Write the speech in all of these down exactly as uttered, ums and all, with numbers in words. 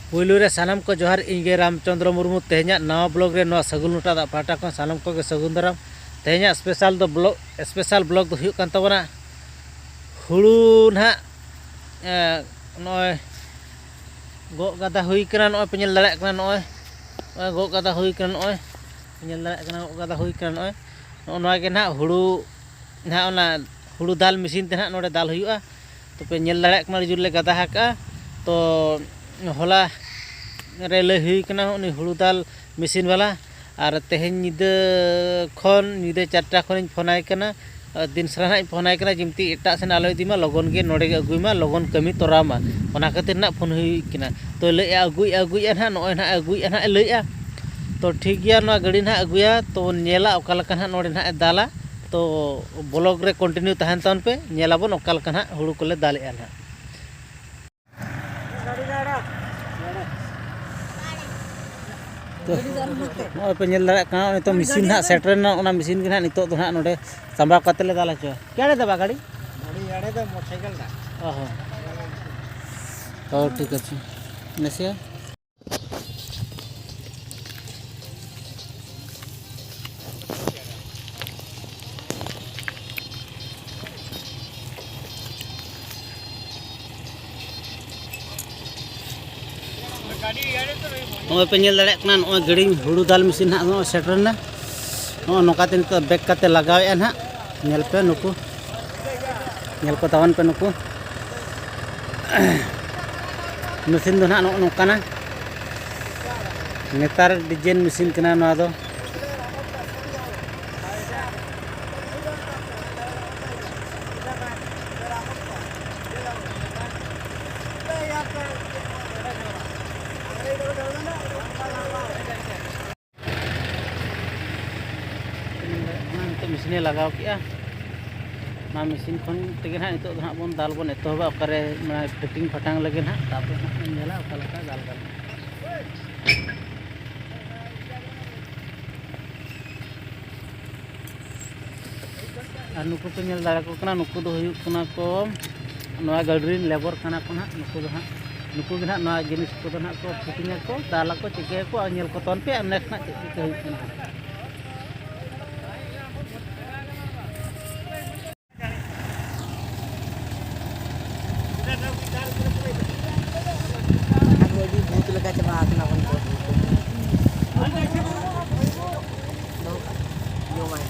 ᱯᱩᱭᱞᱩ ᱨᱮ ᱥᱟᱱᱟᱢ ᱠᱚ ᱡᱚᱦᱟᱨ, ᱤᱧ ᱜᱮ ᱨᱟᱢᱪᱚᱸᱫᱽᱨᱚ ᱢᱩᱨᱢᱩ᱾ ᱛᱮᱦᱮᱧᱟᱜ ᱱᱟᱣᱟ ᱵᱞᱚᱜ ᱨᱮ ᱱᱚᱣᱟ ᱥᱟᱹᱜᱩᱱ ᱞᱚᱴᱟ ᱫᱟᱜ ᱯᱟᱦᱴᱟ ᱠᱷᱚᱱ ᱥᱟᱱᱟᱢ ᱠᱚᱜᱮ ᱥᱟᱹᱜᱩᱱ ᱫᱟᱨᱟᱢ᱾ ᱛᱮᱦᱮᱧᱟᱜ ᱥᱯᱮᱥᱟᱞ ᱫᱚ ᱵᱞᱚᱜ, ᱥᱯᱮᱥᱟᱞ ᱵᱞᱚᱜ ᱫᱚ ᱦᱩᱭᱩᱜ ᱠᱟᱱ ᱛᱟᱵᱚᱱᱟ ᱦᱩᱲᱩ ᱱᱟᱦᱟᱜ, ᱮ, ᱱᱚᱜᱼᱚᱭ ᱜᱚᱜ ᱜᱟᱫᱟ ᱦᱩᱭ ᱠᱟᱱᱟ, ᱱᱚᱜᱼᱚᱭ ᱯᱮ ᱧᱮᱞ ᱫᱟᱲᱮᱭᱟᱜ ᱠᱟᱱᱟ, ᱱᱚᱜᱼᱚᱭ, ᱱᱚᱜᱼᱚᱭ ᱜᱚᱜ ᱜᱟᱫᱟ ᱦᱩᱭ ᱠᱟᱱᱟ, ᱱᱚᱜᱼᱚᱭ ᱯᱮ ᱧᱮᱞ ᱫᱟᱲᱮᱭᱟᱜ ᱠᱟᱱᱟ, ᱜᱚᱜ ᱜᱟᱫᱟ ᱦᱩᱭ ᱠᱟᱱᱟ, ᱱᱚᱜᱼᱚᱭ ᱱᱚᱜᱼᱚ ᱱᱚᱣᱟ ᱜᱮ ᱱᱟᱦᱟᱜ ᱦᱩᱲᱩ, ᱱᱟᱦᱟᱜ ᱚᱱᱟ ᱦᱩᱲᱩ ᱫᱟᱞ ᱢᱮᱥᱤᱱ ᱛᱮ ᱱᱟᱦᱟᱜ ᱱᱚᱰᱮ ᱫᱟᱞ ᱦᱩᱭᱩᱜᱼᱟ᱾ ᱛᱚᱯᱮ ᱧᱮᱞ ᱫᱟᱲᱮᱭᱟᱜ ᱠᱟᱱᱟ, ᱟᱹᱰᱤ ᱡᱳᱨ ᱞᱮ ᱜᱟᱫᱟ ᱟᱠᱟᱜᱼᱟ᱾ ᱛᱚ ᱦᱚᱞᱟ ᱨᱮ ᱞᱟᱹᱭ ᱦᱩᱭ ᱠᱟᱱᱟ ᱩᱱᱤ ᱦᱩᱲᱩ ᱫᱟᱞ ᱢᱮᱥᱤᱱ ᱵᱟᱞᱟ, ᱟᱨ ᱛᱮᱦᱮᱧ ᱧᱤᱫᱟᱹ ᱠᱷᱚᱱ, ᱧᱤᱫᱟᱹ ᱪᱟᱨᱴᱟ ᱠᱷᱚᱱᱤᱧ ᱯᱷᱳᱱ ᱟᱭ ᱠᱟᱱᱟ, ᱫᱤᱱ ᱥᱟᱨᱟ ᱱᱟᱦᱟᱜ ᱤᱧ ᱯᱷᱳᱱ ᱟᱭ ᱠᱟᱱᱟ, ᱡᱮᱢᱛᱤ ᱮᱴᱟᱜ ᱥᱮᱱ ᱟᱞᱚᱭ ᱤᱫᱤ ᱢᱟ, ᱞᱚᱜᱚᱱ ᱜᱮ ᱱᱚᱰᱮ ᱜᱮ ᱟᱹᱜᱩᱭ ᱢᱟ, ᱞᱚᱜᱚᱱ ᱠᱟᱹᱢᱤ ᱛᱚᱨᱟᱣ ᱢᱟ, ᱚᱱᱟ ᱠᱷᱟᱹᱛᱤᱨ ᱱᱟᱦᱟᱜ ᱯᱷᱳᱱ ᱦᱩᱭ ᱠᱟᱱᱟ᱾ ᱛᱚ ᱞᱟᱹᱭᱮᱫᱼᱟ ᱟᱹᱜᱩᱭᱮᱫᱼᱟ, ᱟᱹᱜᱩᱭᱮᱫᱼᱟ ᱱᱟᱦᱟᱜ, ᱱᱚᱜᱼᱚᱭ ᱱᱟᱦᱟᱜ ᱟᱹᱜᱩᱭᱮᱫᱼᱟ ᱱᱟᱦᱟᱜ ᱮ ᱞᱟᱹᱭᱮᱫᱼᱟ᱾ ᱛᱚ ᱴᱷᱤᱠ ᱜᱮᱭᱟ, ᱱᱚᱣᱟ ᱜᱟᱹᱰᱤ ᱱᱟᱦᱟᱜ ᱟᱹᱜᱩᱭᱟ, ᱛᱚ ᱵᱚᱱ ᱧᱮᱞᱟ ᱚᱠᱟ ᱞᱮᱠᱟ ᱱᱟᱦᱟᱜ ᱱᱚᱰᱮ ᱱᱟᱦᱟᱜ ᱮ ᱫᱟᱞᱟ᱾ ᱛᱚ ᱵᱞᱚᱜ ᱨᱮ ᱠᱚᱱᱴᱤᱱᱤᱭᱩ ᱛᱟᱦᱮᱱ ᱛᱟᱵᱚᱱ ᱯᱮ, ᱧᱮᱞᱟᱵᱚᱱ ᱚᱠᱟ ᱞᱮᱠᱟ ᱱᱟᱦᱟᱜ ᱦᱩᱲᱩ ᱠᱚᱞᱮ ᱫᱟᱞᱮᱜᱼᱟ ᱱᱟᱦᱟᱜ᱾ ᱛᱚ, ᱱᱚᱜᱼᱚᱭ ᱯᱮ ᱧᱮᱞ ᱫᱟᱲᱮᱭᱟᱜ ᱠᱟᱱᱟ, ᱱᱚᱜᱼᱚᱭ ᱱᱤᱛᱚᱜ ᱢᱮᱥᱤᱱ ᱦᱟᱸᱜ ᱥᱮᱴᱮᱨᱮᱱᱟ, ᱚᱱᱟ ᱢᱮᱥᱤᱱ ᱜᱮ ᱦᱟᱸᱜ ᱱᱤᱛᱚᱜ ᱫᱚ ᱦᱟᱸᱜ ᱱᱚᱰᱮ ᱥᱟᱢᱵᱟᱣ ᱠᱟᱛᱮ ᱞᱮ ᱫᱟᱞ ᱦᱚᱪᱚᱭᱟ᱾ ᱠᱮ ᱟᱲᱮ ᱫᱟᱵᱟ ᱜᱟᱹᱰᱤ? ᱜᱟᱹᱰᱤ ᱟᱲᱮ ᱫᱚ ᱢᱚᱴᱚᱨ ᱥᱟᱭᱠᱮᱞ ᱫᱟ᱾ ᱚ ᱦᱚᱸ᱾ ᱚ, ᱴᱷᱤᱠ ᱟᱪᱷᱮ᱾ ᱱᱟᱥᱮ ᱱᱚᱜᱼᱚᱭ ᱯᱮ ᱧᱮᱞ ᱫᱟᱲᱮᱭᱟᱜ ᱠᱟᱱᱟ, ᱱᱚᱜᱼᱚᱭ ᱜᱟᱹᱰᱤ ᱦᱩᱲᱩ ᱫᱟᱞ ᱢᱮᱥᱤᱱ ᱦᱟᱸᱜ ᱱᱚᱜᱼᱚᱭ ᱥᱮᱴᱮᱨ ᱮᱱᱟ᱾ ᱱᱚᱜᱼᱚᱭ ᱱᱚᱝᱠᱟ ᱛᱮ ᱱᱤᱛᱚᱜ ᱵᱮᱠ ᱠᱟᱛᱮ ᱞᱟᱜᱟᱣᱮᱫᱼᱟ ᱱᱟᱦᱟᱜ᱾ ᱧᱮᱞ ᱯᱮ ᱱᱩᱠᱩ, ᱧᱮᱞ ᱠᱚ ᱛᱟᱵᱚᱱ ᱯᱮ ᱱᱩᱠᱩ᱾ ᱢᱮᱥᱤᱱ ᱫᱚ ᱱᱟᱦᱟᱜ ᱱᱚᱜᱼᱚ ᱱᱚᱝᱠᱟᱱᱟ, ᱱᱮᱛᱟᱨ ᱰᱤᱡᱟᱭᱤᱱ ᱢᱮᱥᱤᱱ ᱠᱟᱱᱟ ᱱᱚᱣᱟ ᱫᱚ᱾ ᱱᱤᱛᱚᱜ ᱢᱮᱥᱤᱱᱮ ᱞᱟᱜᱟᱣ ᱠᱮᱜᱼᱟ᱾ ᱚᱱᱟ ᱢᱮᱥᱤᱱ ᱠᱷᱚᱱ ᱛᱮᱜᱮ ᱱᱟᱦᱟᱜ ᱱᱤᱛᱚᱜ ᱫᱚ ᱦᱟᱸᱜ ᱵᱚᱱ ᱫᱟᱞ ᱵᱚᱱ ᱮᱛᱚᱦᱚᱵᱟ, ᱚᱠᱟᱨᱮ ᱢᱟᱱᱮ ᱯᱷᱤᱴᱤᱝ ᱯᱷᱟᱴᱟᱝ ᱞᱟᱹᱜᱤᱫ ᱱᱟᱦᱟᱜ, ᱛᱟᱨᱯᱚᱨᱮ ᱱᱟᱦᱟᱜ ᱵᱚᱱ ᱧᱮᱞᱟ ᱚᱠᱟ ᱞᱮᱠᱟ ᱫᱟᱞ ᱜᱟᱱᱚᱜᱼᱟ᱾ ᱟᱨ ᱱᱩᱠᱩ ᱯᱮ ᱧᱮᱞ ᱫᱟᱲᱮᱭᱟᱠᱚ ᱠᱟᱱᱟ, ᱱᱩᱠᱩ ᱫᱚ ᱦᱩᱭᱩᱜ ᱠᱟᱱᱟ ᱠᱚ ᱱᱚᱣᱟ ᱜᱟᱹᱰᱤ ᱨᱮᱱ ᱞᱮᱵᱚᱨ ᱠᱟᱱᱟ ᱠᱚ ᱱᱟᱦᱟᱜ ᱱᱩᱠᱩ ᱫᱚ ᱦᱟᱸᱜ᱾ ᱱᱩᱠᱩ ᱜᱮ ᱱᱟᱦᱟᱜ ᱱᱚᱣᱟ ᱡᱤᱱᱤᱥ ᱠᱚᱫᱚ ᱱᱟᱦᱟᱜ ᱠᱚ ᱯᱷᱤᱴᱤᱝ ᱟᱠᱚ, ᱫᱟᱞ ᱟᱠᱚ, ᱪᱤᱠᱟᱹᱭᱟᱠᱚ, ᱟᱨ ᱧᱮᱞ ᱠᱚ ᱛᱟᱵᱚᱱ ᱯᱮ, ᱟᱨ ᱱᱮᱠᱥᱴ ᱱᱟᱦᱟᱜ ᱪᱮᱫ ᱪᱤᱠᱟᱹ ᱦᱩᱭᱩᱜ ᱠᱟᱱᱟ᱾ ᱟᱹᱰᱤ ᱵᱷᱩᱛ ᱞᱮᱠᱟ ᱪᱟᱵᱟ ᱟᱠᱟᱱᱟ ᱵᱚᱱ᱾ ᱡᱚᱢᱟᱭ᱾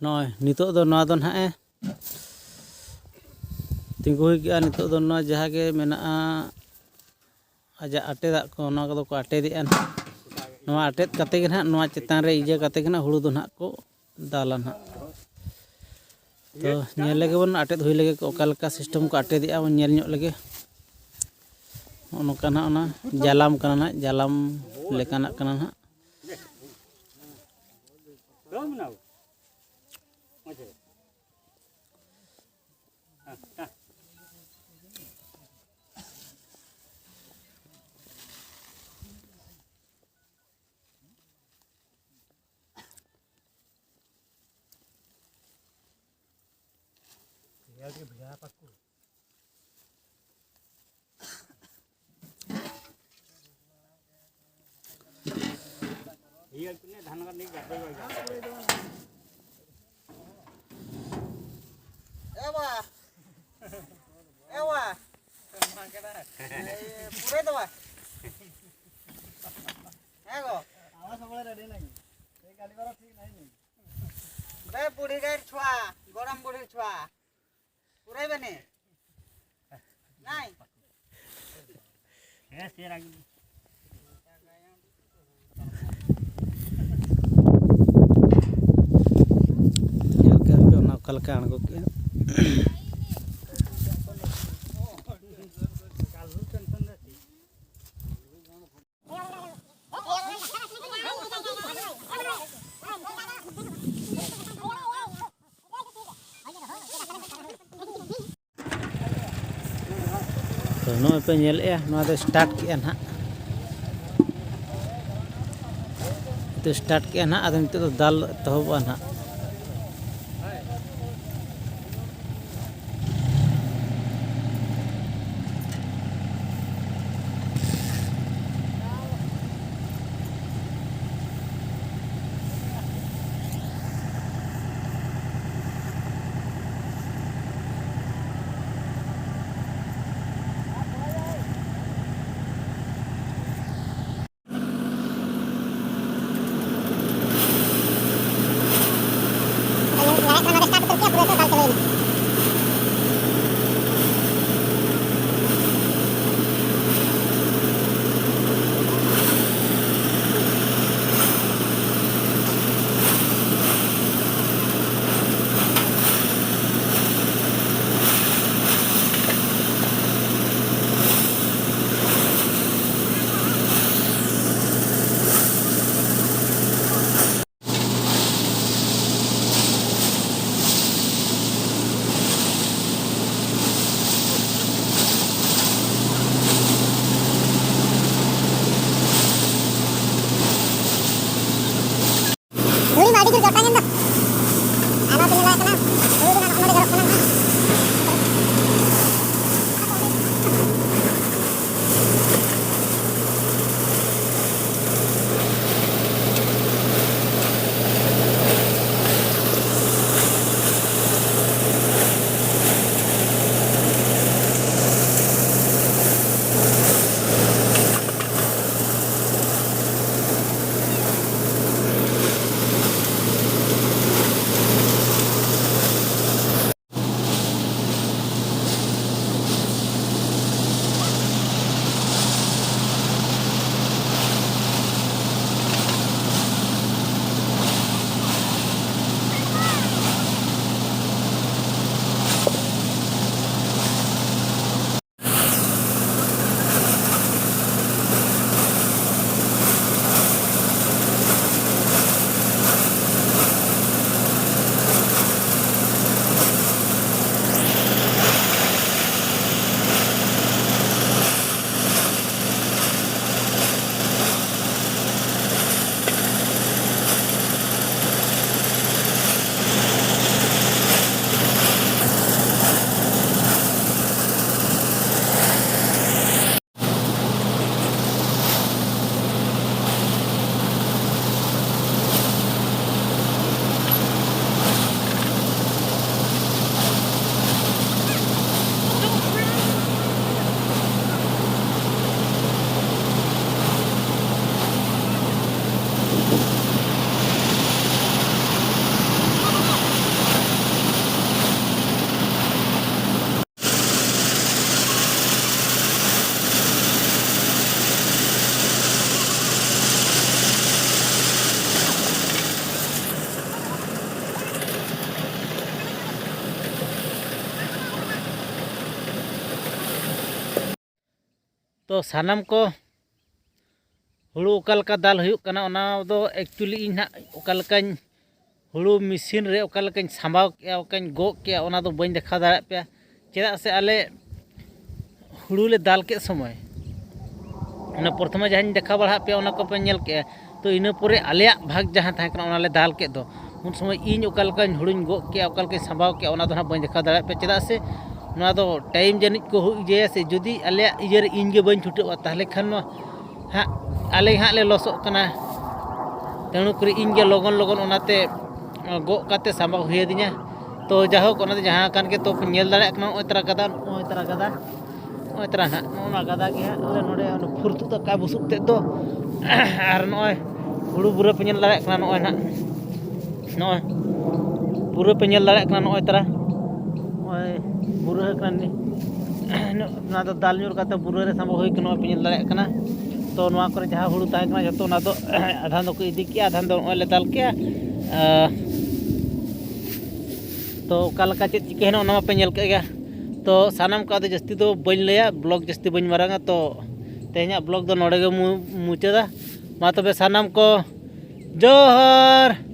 ᱱᱚᱜᱼᱚᱭ ᱱᱤᱛᱚᱜ ᱫᱚ ᱱᱚᱣᱟ ᱫᱚ ᱱᱟᱦᱟᱜ ᱮ ᱛᱤᱸᱜᱩ ᱦᱩᱭ ᱠᱮᱜᱼᱟ᱾ ᱱᱤᱛᱚᱜ ᱫᱚ ᱱᱚᱣᱟ ᱡᱟᱦᱟᱸ ᱜᱮ ᱢᱮᱱᱟᱜᱼᱟ, ᱟᱡᱟᱜ ᱟᱴᱮᱫᱟᱜ ᱠᱚ, ᱱᱚᱣᱟ ᱠᱚᱫᱚ ᱠᱚ ᱟᱴᱮᱫᱮᱜᱼᱟ ᱱᱟᱦᱟᱜ᱾ ᱱᱚᱣᱟ ᱟᱴᱮᱫ ᱠᱟᱛᱮ ᱜᱮ ᱱᱟᱦᱟᱜ ᱱᱚᱣᱟ ᱪᱮᱛᱟᱱ ᱨᱮ ᱤᱭᱟᱹ ᱠᱟᱛᱮ ᱜᱮ ᱱᱟᱦᱟᱜ ᱦᱩᱲᱩ ᱫᱚ ᱱᱟᱦᱟᱜ ᱠᱚ ᱫᱟᱞᱟ ᱱᱟᱦᱟᱜ᱾ ᱛᱚ ᱧᱮᱞ ᱞᱮᱜᱮ ᱵᱚᱱ, ᱟᱴᱮᱫ ᱦᱩᱭ ᱞᱮᱜᱮ ᱠᱚ, ᱚᱠᱟ ᱞᱮᱠᱟ ᱥᱤᱥᱴᱮᱢ ᱠᱚ ᱟᱴᱮᱫᱮᱜᱼᱟ, ᱵᱚᱱ ᱧᱮᱞ ᱧᱚᱜ ᱞᱮᱜᱮ᱾ ᱱᱚᱜᱼᱚ ᱱᱚᱝᱠᱟ ᱱᱟᱦᱟᱜ ᱚᱱᱟ ᱡᱟᱞᱟᱢ ᱠᱟᱱᱟ ᱱᱟᱦᱟᱜ, ᱡᱟᱞᱟᱢ ᱞᱮᱠᱟᱱᱟᱜ ᱠᱟᱱᱟ ᱱᱟᱦᱟᱜ᱾ ᱮ ᱵᱟ, ᱮ ᱵᱟ, ᱯᱩᱨᱟᱹᱭ ᱫᱚ ᱵᱟ᱾ ᱦᱮᱸ ᱜᱚ᱾ ᱵᱮ ᱵᱩᱲᱦᱤ ᱜᱟᱹᱭ ᱪᱷᱩᱣᱟ, ᱜᱚᱲᱚᱢ ᱵᱩᱲᱦᱤ ᱪᱷᱩᱣᱟ᱾ ᱯᱩᱨᱟᱹᱭ ᱵᱮᱱᱤ᱾ ᱱᱟᱭ᱾ ᱦᱮᱸ, ᱥᱮ ᱨᱟᱜᱤ᱾ ᱧᱮᱞ ᱠᱮᱜᱼᱟ ᱯᱮ ᱚᱱᱟ ᱚᱠᱟ ᱞᱮᱠᱟ ᱟᱬᱜᱚ ᱠᱮᱜᱼᱟ᱾ ᱱᱚᱜᱼᱚᱭ ᱯᱮ ᱧᱮᱞᱮᱫᱼᱟ, ᱱᱚᱣᱟ ᱫᱚ start ᱠᱮᱜᱼᱟ ᱱᱟᱦᱟᱜ᱾ ᱱᱤᱛᱚᱜ start ᱠᱮᱜᱼᱟ ᱱᱟᱦᱟᱜ, ᱟᱫᱚ ᱱᱤᱛᱚᱜ ᱫᱚ ᱫᱟᱞ ᱮᱛᱚᱦᱚᱵᱚᱜᱼᱟ ᱱᱟᱦᱟᱜ᱾ ᱛᱚ ᱥᱟᱱᱟᱢ ᱠᱚ, ᱦᱩᱲᱩ ᱚᱠᱟ ᱞᱮᱠᱟ ᱫᱟᱞ ᱦᱩᱭᱩᱜ ᱠᱟᱱᱟ, ᱚᱱᱟ ᱫᱚ actually ᱤᱧ ᱦᱟᱸᱜ ᱚᱠᱟ ᱞᱮᱠᱟᱧ, ᱦᱩᱲᱩ ᱢᱮᱥᱤᱱ ᱨᱮ ᱚᱠᱟ ᱞᱮᱠᱟᱧ ᱥᱟᱢᱵᱟᱣ ᱠᱮᱜᱼᱟ, ᱚᱠᱟᱧ ᱜᱚᱜ ᱠᱮᱜᱼᱟ, ᱚᱱᱟ ᱫᱚ ᱵᱟᱹᱧ ᱫᱮᱠᱷᱟᱣ ᱫᱟᱲᱮᱭᱟᱜ ᱯᱮᱭᱟ᱾ ᱪᱮᱫᱟᱜ ᱥᱮ ᱟᱞᱮ ᱦᱩᱲᱩ ᱞᱮ ᱫᱟᱞ ᱠᱮᱫ ᱥᱚᱢᱚᱭ, ᱚᱱᱟ ᱯᱨᱚᱛᱷᱚᱢᱮ ᱡᱟᱦᱟᱸᱧ ᱫᱮᱠᱷᱟᱣ ᱵᱟᱲᱟᱣᱟᱫ ᱯᱮᱭᱟ, ᱚᱱᱟ ᱠᱚᱯᱮ ᱧᱮᱞ ᱠᱮᱜᱼᱟ᱾ ᱛᱚ ᱤᱱᱟᱹ ᱯᱚᱨᱮ ᱟᱞᱮᱭᱟᱜ ᱵᱷᱟᱜᱽ ᱡᱟᱦᱟᱸ ᱛᱟᱦᱮᱸ ᱠᱟᱱᱟ, ᱚᱱᱟ ᱞᱮ ᱫᱟᱞ ᱠᱮᱫ ᱫᱚ, ᱩᱱ ᱥᱚᱢᱚᱭ ᱤᱧ ᱚᱠᱟ ᱞᱮᱠᱟᱧ ᱦᱩᱲᱩᱧ ᱜᱚᱜ ᱠᱮᱜᱼᱟ, ᱚᱠᱟ ᱞᱮᱠᱟᱧ ᱥᱟᱢᱵᱟᱣ ᱠᱮᱜᱼᱟ, ᱚᱱᱟ ᱫᱚ ᱦᱟᱸᱜ ᱵᱟᱹᱧ ᱫᱮᱠᱷᱟᱣ ᱫᱟᱲᱮᱭᱟᱜ ᱯᱮᱭᱟ᱾ ᱪᱮᱫᱟᱜ ᱥᱮ ᱱᱚᱣᱟ ᱫᱚ time ᱡᱟᱹᱱᱤᱡ ᱠᱚ ᱦᱩᱭ ᱤᱭᱟᱹᱭᱟ ᱥᱮ, ᱡᱩᱫᱤ ᱟᱞᱮᱭᱟᱜ ᱤᱭᱟᱹᱨᱮ ᱤᱧ ᱜᱮ ᱵᱟᱹᱧ ᱪᱷᱩᱴᱟᱹᱜᱼᱟ, ᱛᱟᱦᱚᱞᱮ ᱠᱷᱟᱱ ᱢᱟ ᱦᱟᱸᱜ ᱟᱞᱮ ᱦᱟᱸᱜ ᱞᱮ ᱞᱚᱥᱚᱜ ᱠᱟᱱᱟ᱾ ᱛᱮᱬᱩ ᱠᱚᱨᱮ ᱤᱧ ᱜᱮ ᱞᱚᱜᱚᱱ ᱞᱚᱜᱚᱱ ᱚᱱᱟᱛᱮ ᱜᱚᱜ ᱠᱟᱛᱮ ᱥᱟᱢᱵᱟᱣ ᱦᱩᱭ ᱟᱹᱫᱤᱧᱟ᱾ ᱛᱚ ᱡᱟᱭᱦᱳᱠ, ᱚᱱᱟ ᱫᱚ ᱡᱟᱦᱟᱸ ᱠᱟᱱ ᱜᱮ, ᱛᱚ ᱯᱮ ᱧᱮᱞ ᱫᱟᱲᱮᱭᱟᱜ ᱠᱟᱱᱟ, ᱱᱚᱜᱼᱚᱭ ᱛᱟᱨᱟ ᱜᱟᱫᱟ, ᱱᱚᱜᱼᱚᱭ ᱛᱟᱨᱟ ᱜᱟᱫᱟ, ᱱᱚᱜᱼᱚᱭ ᱛᱟᱨᱟ ᱱᱟᱦᱟᱜ ᱱᱚᱜᱼᱚ ᱱᱚᱣᱟ ᱜᱟᱫᱟ ᱜᱮ ᱦᱟᱸᱜ ᱟᱞᱮ ᱱᱚᱰᱮ ᱚᱱᱟ ᱯᱷᱩᱨᱛᱩᱜ ᱫᱚ ᱚᱠᱟ ᱵᱩᱥᱩᱵ ᱛᱮᱫ ᱫᱚ᱾ ᱟᱨ ᱱᱚᱜᱼᱚᱭ ᱦᱩᱲᱩ ᱵᱩᱨᱟᱹ ᱯᱮ ᱧᱮᱞ ᱫᱟᱲᱮᱭᱟᱜ ᱠᱟᱱᱟ, ᱱᱚᱜᱼᱚᱭ ᱱᱟᱦᱟᱜ ᱱᱚᱜᱼᱚᱭ ᱯᱩᱨᱟᱹ ᱯᱮ ᱧᱮᱞ ᱫᱟᱲᱮᱭᱟᱜ ᱠᱟᱱᱟ, ᱱᱚᱜᱼᱚᱭ ᱛᱟᱨᱟ, ᱱᱚᱜᱼᱚᱭ ᱵᱩᱨᱟᱹ ᱠᱟᱱᱟ ᱱᱤ-, ᱱᱚᱣᱟ ᱫᱚ ᱫᱟᱞ ᱧᱩᱨ ᱠᱟᱛᱮ ᱵᱩᱨᱟᱹ ᱨᱮ ᱥᱟᱸᱵᱟᱣ ᱦᱩᱭ ᱠᱟᱱᱟ, ᱱᱚᱜᱼᱚᱭ ᱯᱮ ᱧᱮᱞ ᱫᱟᱲᱮᱭᱟᱜ ᱠᱟᱱᱟ᱾ ᱛᱚ ᱱᱚᱣᱟ ᱠᱚᱨᱮ ᱡᱟᱦᱟᱸ ᱦᱩᱲᱩ ᱛᱟᱦᱮᱸ ᱠᱟᱱᱟ, ᱡᱚᱛᱚ ᱚᱱᱟ ᱫᱚ ᱟᱫᱷᱟᱱ ᱫᱚᱠᱚ ᱤᱫᱤ ᱠᱮᱜᱼᱟ, ᱟᱫᱷᱟᱱ ᱫᱚ ᱱᱚᱜᱼᱚᱭ ᱞᱮ ᱫᱟᱞ ᱠᱮᱜᱼᱟ᱾ ᱟᱨ ᱛᱚ ᱚᱠᱟ ᱞᱮᱠᱟ ᱪᱮᱫ ᱪᱤᱠᱟᱹᱭᱮᱱᱟ, ᱚᱱᱟ ᱢᱟᱯᱮ ᱧᱮᱞ ᱠᱮᱫ ᱜᱮᱭᱟ᱾ ᱛᱚ ᱥᱟᱱᱟᱢ ᱠᱚ ᱟᱫᱚ ᱡᱟᱹᱥᱛᱤ ᱫᱚ ᱵᱟᱹᱧ ᱞᱟᱹᱭᱟ, ᱵᱞᱚᱜ ᱡᱟᱹᱥᱛᱤ ᱵᱟᱹᱧ ᱢᱟᱨᱟᱝᱟ᱾ ᱛᱚ ᱛᱮᱦᱮᱧᱟᱜ ᱵᱞᱚᱜ ᱫᱚ ᱱᱚᱰᱮ ᱜᱮ ᱢᱩ-, ᱢᱩᱪᱟᱹᱫᱟ᱾ ᱢᱟ ᱛᱚᱵᱮ ᱥᱟᱱᱟᱢ ᱠᱚ ᱡᱚᱦᱟᱨ᱾